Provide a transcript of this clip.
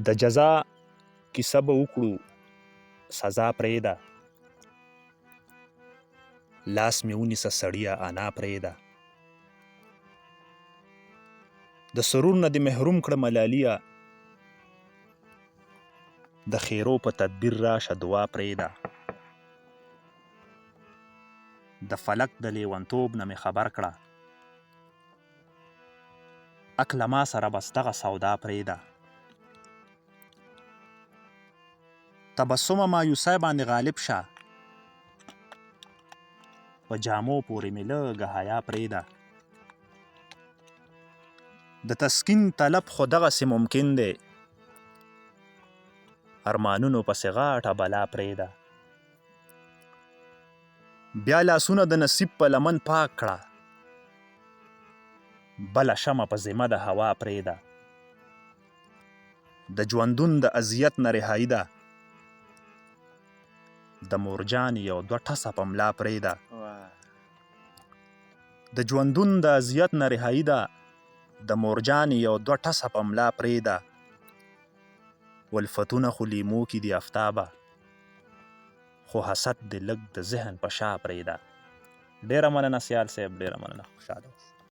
د جزا کیسه به وکړو، سزا پرېږده. لاس مې ونیسه سړیه، انا پرېږده. د سرور نه دې محروم کړم لالیه، د خیرو په تدبیر راشه دعا پرېږده. د فلک د لیونتوب نه مې خبر کړه، اک له ما سره بس دغه سودا پرېږده. تبسمه مایوسۍ باندې غالب شه، په جامو پورې مې لږه حیا پرېږده. د تسکین طلب خو دغسې ممکن دی، ارمانونو پسې غاټه بلا پرېږده. بیا لاسونه د نصیب په لمن پاک کړه، بله شمه په ذمه د هوا پرېږده. د ژوندون د اذیت نه رهایی ده، د مورجانې یو دوه ټسه په ملا پرېږده. د ژوندون د اذیت نه رهایی ده، د مورجانې یو دوه ټسه په ملا پرېږده. ولفتونه خو لیمو کې دي افتابه، خو حسد دې لږ د ذهن په شا پرېږده. ډېره مننه سیال صاحب، ډېره مننه، خوشحاله اوسئ.